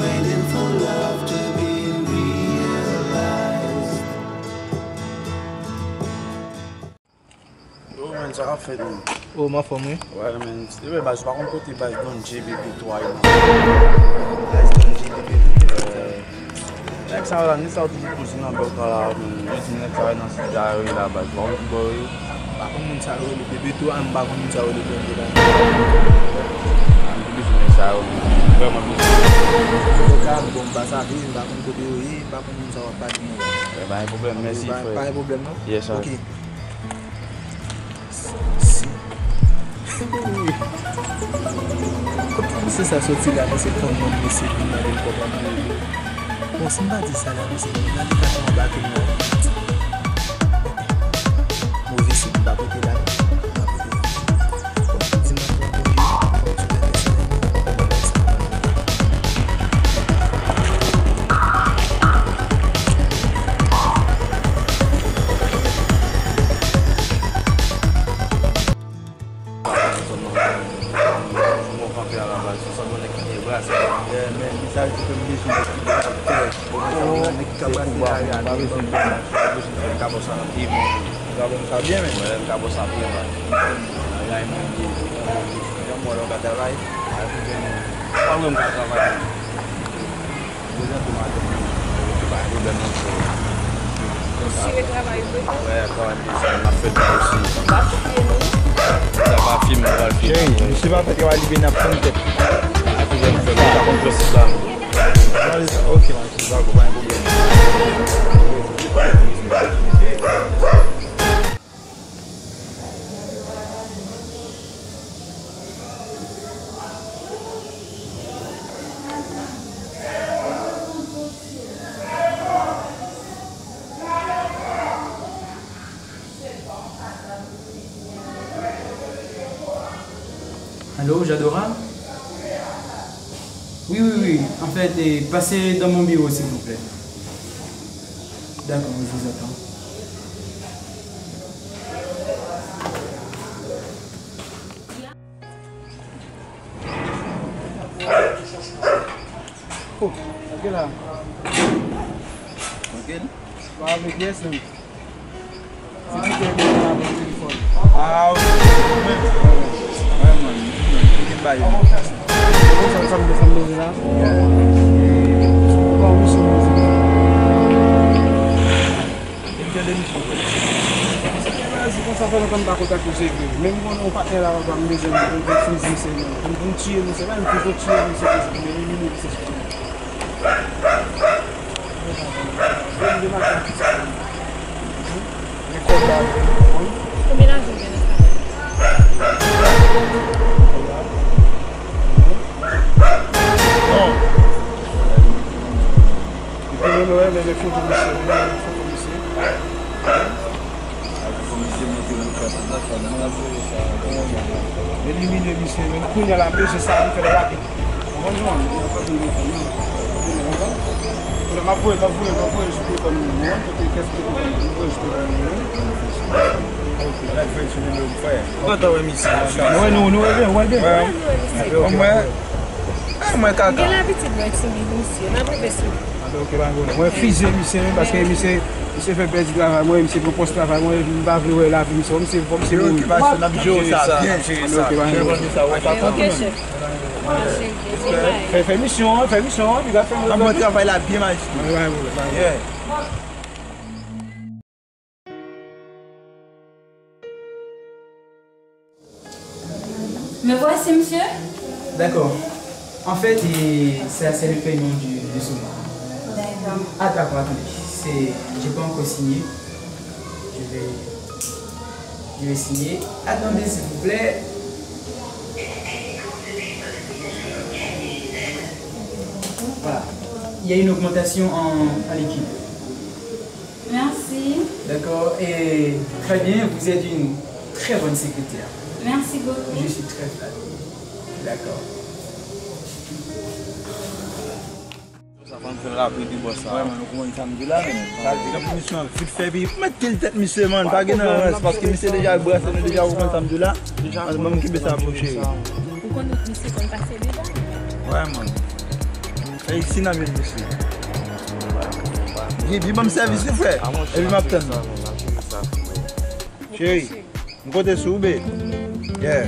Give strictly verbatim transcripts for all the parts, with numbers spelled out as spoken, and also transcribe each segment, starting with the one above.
Waiting for love to be realized. Yo, man, sa k ap fèt, man? Oh, m anfòm, wi. Wè, man. Epi, baz, pa konn kote baz Don J B P twa yo. Baz Don J B P twa. Nèg sa yo la, nèg sa yo toujou poze nan bèk la, man. Yo di nèg sa yo nan site a yo ye la, baz. Pa konn ki bò yo ye. M pa konn moun sa yo rele Bebeto a, m pa konn moun sa yo rele Don J B P. A, m te bezwen nèg sa yo, man. Vrèman bezwen. Antouka, bon, m pa savi, m pa konn kote yo ye, m pa konn moun sa yo ap pale, non. Pa gen pwoblèm, mèsi, frè. Pa gen pwoblèm, non? Yes, sir. Ok. Si. Kote misye sa soti la, men se fanm nan mesye vin mande l kòb anmwey li. Bon, si m pa di sa la, mesye, gade fason anbake m nan. Move si m pa pote la, non. M pa pote la. Di m ap pran kòb yo, fòk ti bagay sa. Fò mwen kanpe a la baz, fò sa bon nèg ki gen bra, se pa. Yeah, man, sa vle di ke m bezwen nèg ki gen kaktè. Ou konn sa m bezwen, nèg ki ka brase lari a, pa bezwen pè, pa bezwen pè. M ka fè sa nan pye mwen. Ou ka fè sa byen, men. Mwen, m ka fè sa byen, man. Bagay mwen byen. Jan mwen wè w ka travay. Pa vre m ka travay. Prezante madanm mwen. Li pa gen pwoblèm non, frè. Ou sire travay vre? Wè, travay m bezwen, m ap fè l osi. M pa koupye nou. Sa pa fim, m pral fim. Cheri, misye pa fè travay li byen, n ap tann tèt. Ak ou menm, frè, m pa konn prensip la, non. Ok, man, se pa, pa gen pwoblèm. Allô, Jadora? Oui, oui, oui. En fait, eh, passez dans mon bureau, s'il vous plaît. D'accord, je vous attends. Oh, ok la. Trankil? Pa avèk pyès menm. Se ki te gen la pou telefòn. Ah, ok. Wè, man. Li bay. Bon, sa, sa, sa, sa, sa, sa, sa. Bon, wi, se bon. Emisyon de misyon. Misye gen razi konsa fè lontan m pa kontakte w, se vre. Men m konnen yon patnè la, papa, m bezwen m, m bezwen fizi misye, men. M, m tiye misye, men m toujou tiye misye, men m imilye misye sou teren. M demanti atis la. Men kòb la, men. Konbyen lajan w gen nan sa? Non. Epi menm lè, men, men foto misye, men foto misye. Elimine misye, men kounye a la, m bezwen sa, m fè l rapid. Konprann, non? Lè m ap voye, m ap voye, m ap voye sou telefòn mwen, kote kès telefòn mwen, m voye sou telefòn mwen. Kontan wè misye. Mwen, nou, nou wè byen, wè byen. Mwen, mwen, mwen kaka. M gen labitid mwen sou li, misye. M ap rive sou li. Mwen fize misye menm, paske misye, misye fè pèdi travay mwen, misye pran pòs travay mwen, epi m pa vle wè lavi misye, fò misye, fò misye mouri. Preokipasyon, n ap jere sa byen. Jere sa. Ok, chèf. Fè, fè misyon an, fè misyon an, piga fè. N ap fè travay la byen, majistra. Yeah. Me voici, monsieur. D'accord. En fait, et ça, c'est le paiement du, de ce mois. D'accord. Attends, attends, attendez. C'est, j'ai pas encore signé. Je vais, je vais signer. Attendez, s'il vous plaît. Voilà. Il y a une augmentation en, en liquide. Merci. D'accord. Et très bien, vous êtes une très bonne secrétaire. Merci beaucoup. Je suis très flatté. D'accord. Sa fè m fè l rapid wi bòs la. Wè, man, ou konprann sa m di la, men. Sa di nan misyon vit fè, epi mete l tèt misye, man, pa gen nan rans, paske misye deja brase nou deja, ou konprann sa m di la. Deja. Ban m kenbe sa pou cheri. Ou konn misye konn pase deja. Wè, man. Ey, si n ap jwenn misye. Gibi, ban m sèvis wi, frè. Epi m ap tann ou. Cheri, m konte sou ou, babe. Yeah.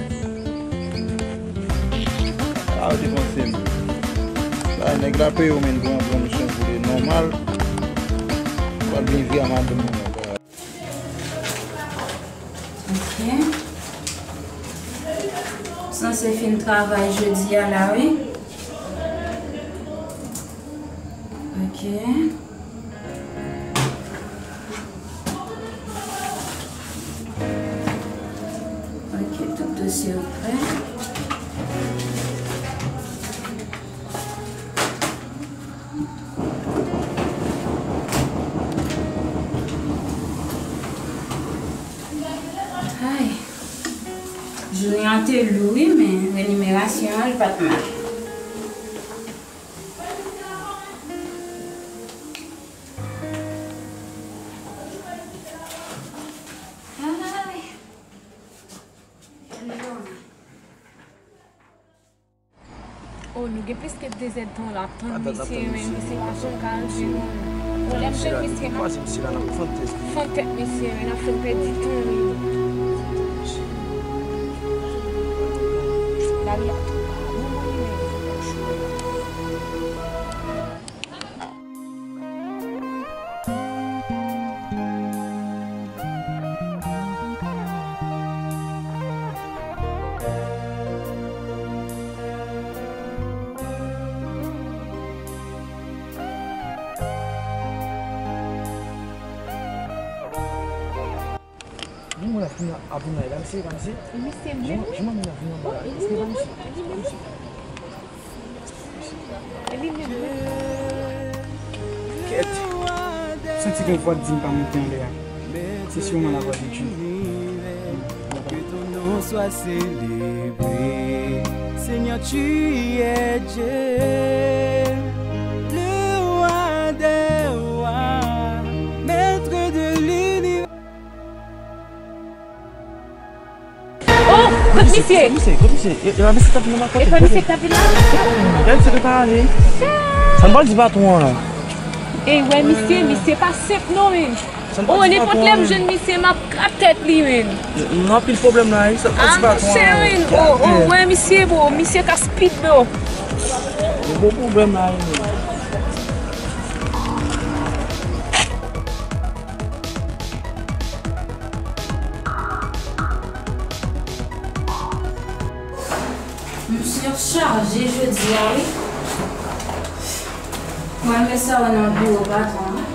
A, ou te panse m. Bay, nèg la peye w, men, pou yon pran misyon pou li nòmal. Pral vin vye a madanm mwen ankò. Ok. Sanse fin travay jodi a la, wi. Ok. Ok, tout dosye yo prè. Ay, jounen an te lou wi, men renimerasyon an, li pa t mal. Ay. Oh, nou gen plis ke de zèdtan la ap tann misye, men misye pa janm ka rive non. Bon, lè m jwenn misye, m ap fann tèt misye, men n ap fè l pèdi tan li. Lari a tou ba, nou mouri menm. Gen moun ap vin, ap vin la, e pa misye, e pa misye? E misye menm wi. Jan moun ap vin anba la, èske e pa misye? E pa misye? E li menm wi. Kèt. Santi gen vwa k di m pa monte anlè a. Se siman lavwa de Dye. Que ton nom soit célébré. Seigneur, tu es Dieu, le roi des rois, maître de l'univers. Oh, kot misye? Kot misye? Kot misye? E, e pa misye k t ap vin nan makòt? E pa misye k t ap vin la? Gade misye te pale. Sa n pral di patwon an la? Ey, wè misye, misye pa senp non, men. Oh, nenpòt lè m jwenn misye, m ap krape tèt li, men. Nou anpil pwoblèm la, wi. Sa n pral di patwon an la? Ah, monchè, men. Oh, oh, wè misye, bro. Misye ka speed, bro. Gen gwo pwoblèm la, wi. M sirchaje jodi a, wi. Mwen, men sa wè nan biwo patwon an.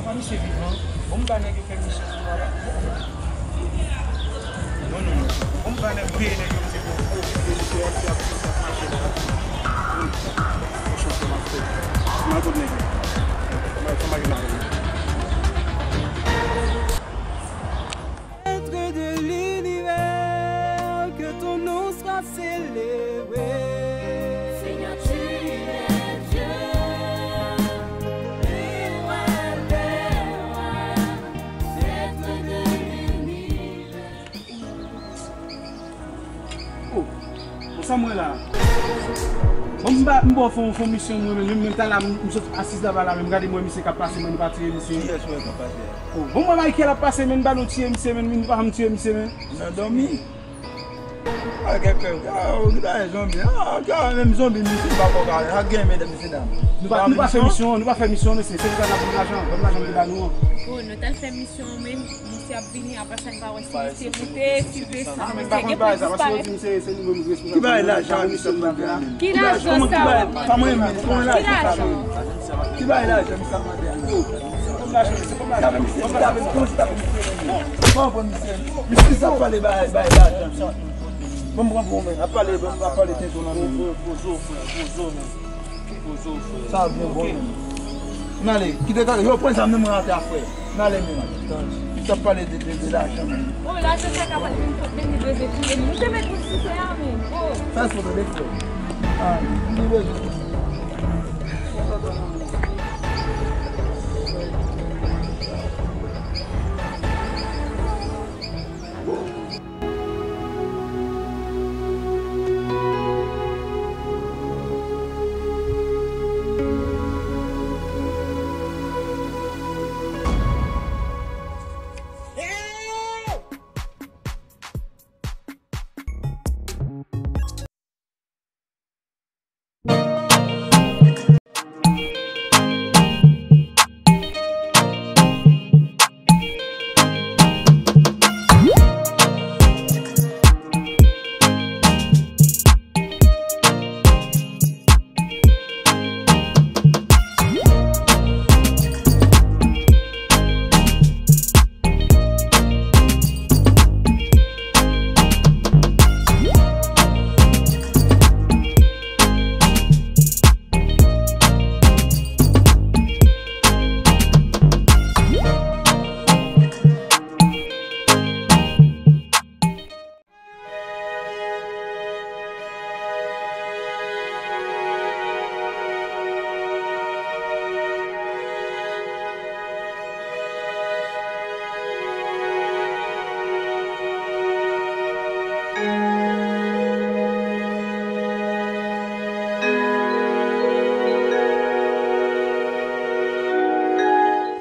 Apa misye vivan? Bon, m ba nèg yo fè misyon sou mwen la. Non, non, non. Bon, m ba nèg, peye nèg yo, misye pou pwofite, misye ap, ap, ap mache la. Wi. Mwen chante m ap fè. M al kot nèg yo. Fò m al, fò m al jwenn avè yo. Maître de l'univers, que ton nom soit célébré. Seigneur, tu es Dieu, le roi des rois, maître de l'univers. Oh, bon, sa m wè la. Bon, m ba, m ba w fè yon, fè yon misyon, mwen menm, menm, menm talè m, m sot asiz laba la, menm gade m wè misye k ap pase, mwen, nou pa tiye misye. Kiyès ou wè k ap pase a? Oh, bon, mwen Michael ap pase, men, m ba nou tiye misye, men, nou pa janm tiye misye, men. Nan dòmi? Ah, kèk, kèk, ah, ki bagay zonbi, ah, ki bagay menm zonbi, misye pa fò ka, ak gen men de mesye dam. Nou pa, nou pa fè misyon, nou pa fè misyon, mesye, se pou sa n ap ban lajan, ban lajan ki ba nou an. Oh, nou t al fè misyon, men. Misye ap vini, apre sa n pa wè si misye moute, si l desann. Misye gen pou l disparèt. Ki bagay lajan misye ap mande a menm? Ki lajan sa w ap mande? Ki lajan? Ki bagay lajan misye ap mande a menm? Misye ap pale bagay, bagay lajan. Bon, bon, bon, men. Ap pale, bon, ap pale tenten nan men. Poze w, frè, poze w, men. Poze w, frè. Sa byen bon, men. N ale, kite kaka, yo pran zam nan mwen atè a, frè. N ale, men. Sa pale de, de, de lajan, men. Oh, lajan sa ka pale, men, kot men li dwe touye li. Ou te met moun sou tè a, men. Oh. Sa se tande, frè. Ah, li bezwen.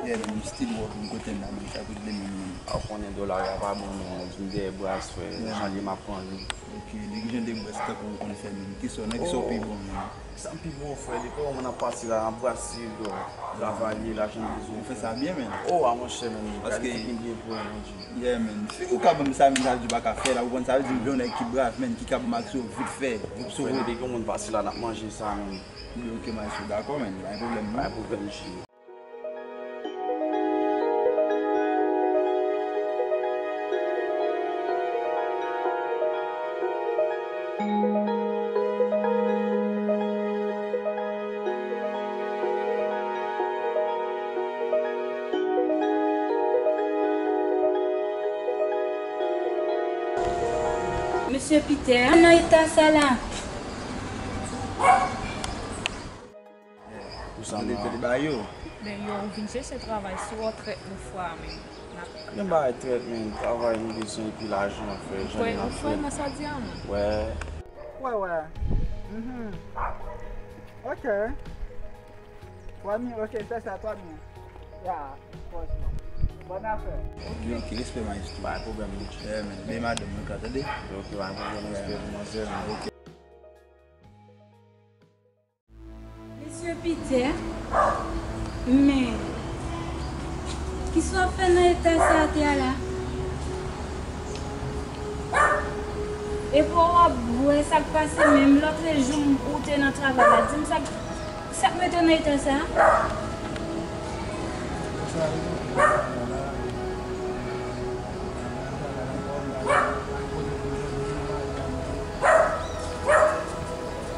Yeah, man, I'm still working kote m la, man. Sa kout de men, man. A, w konnen dola a pa bon non, di m dèyè bras, frè, jan li m ap pran li. Ok, nèg jan de bras tankou w konn fè, men. Kisa, nan kisa w pi bon, men? Sa m pi bon, frè, depi w wè mwen ap pati la, m ap brase dlo, travay li, lajan m bezwen. Ou fè sa byen, men. Oh, a monchè, men. Kalite ki byen pou mwen, Bondye. Yeah, men. Si ou ka ban m sa, men sa vle di ou pa ka fè la, ou konprann sa vle di m vle yon nèg ki brav, men, ki ka ban m aksyon vit fè, vit sove. Frè, depi gen yon moun pase la, n ap manje sa, men. Wi, ok, maestro, dakò, men. Pa gen pwoblèm, non. Pa gen pwoblèm, cheri. Mesye Peter, nan eta sa la. Pou sa, mwen te ba yo. Men yo, ou vin chèche travay sou w trèt nou fwa, men. Gen bagay trèt, men, travay nou bezwen epi lajan, frè, jan nou ap fè. Ou kwè nan sa w di a, non? Wè. Wè, wè. Mhm. Ok. Twa mil, ok, fè sa, twa mil. Ya, franchman. Bòn afè. Ok, ok, respè, maestro. Pa gen pwoblèm, Richie. Yeah, man. Men madanm mwen ka, tande? Ok, pa gen pwoblèm, respè pou manzè, man. Ok. Mesye Peter, men, kisa w ap fè nan eta sa atè a la? Epi w ap bwè sa k pase menm lòtrejou ou te nan travay la. Di m sa k, sa k mete w nan eta sa?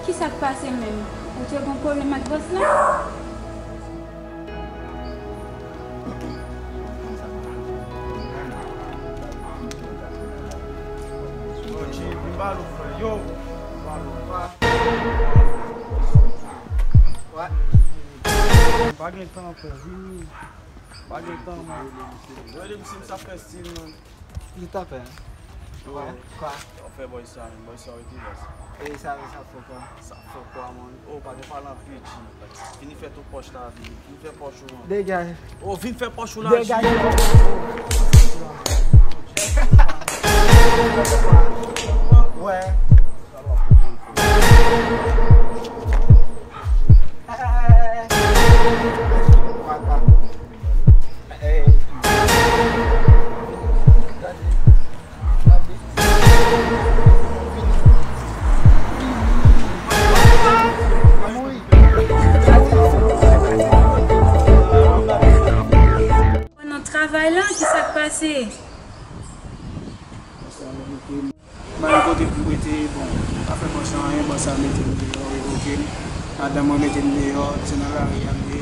Kisa k pase menm? Ou te gon pwoblèm ak bòs la? Yo, pa gen tan ankò, vini. Pa gen tan, man. Rele m si m sa fè stil, man. Li t ap fè. Yo. Kwa? Kwa? Yo, fè bòy sa, men. Bòy sa, rete la. E sa, sa fò kwa? Sa fò kwa, man? Oh, pa gen pale anpil, G. Vini fè tout pòch la, vini. Vini fè pòch ou, man. Degaj. Oh, vin fè pòch ou la, G. Degaj. Wè. Nan travay la, kisa k pase? Mande kote pou mete Bòs la anyen, bòs la mete m deyò, revoke m. Madanm mwen mete m deyò, se nan lari a m ye.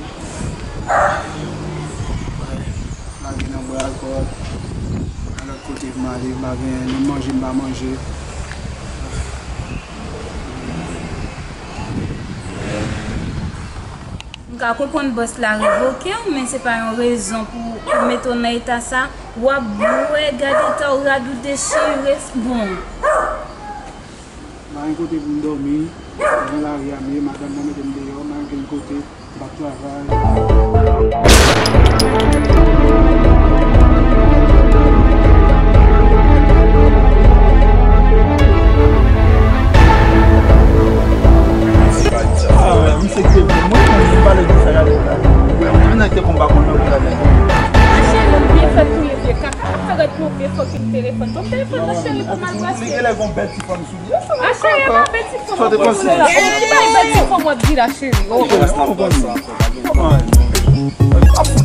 Lage nan bwa alkòl. Nan lòt kote pou m ale, m pa gen, menm manje m pa manje. M ka konprann bòs la revoke w, men se pa yon rezon pou, pou mete w nan eta sa. W ap bwè, gade eta w, rad ou dechire, bon. M pa gen kote pou m dòmi, nan lari a m ye, madanm mwen mete m deyò, m pa gen kote, m p ap travay. Ah, misye ki te bon, mwen, mwen pale de sa, gade la. Mwen, mwen, nèg te konba konn nan gade. Cheri, m byen fè touye vye kaka. Fè rèd pou vye fucking telefòn. Bon, telefòn nan cheri pou m al brase. Li genlè gon bèl ti fanm sou li. Ah, cheri, e pa bèl ti fanm. Sa w te panse? Ki bay bèl ti fanm w ap di la, cheri? Oh, oh. Rès nan w konn.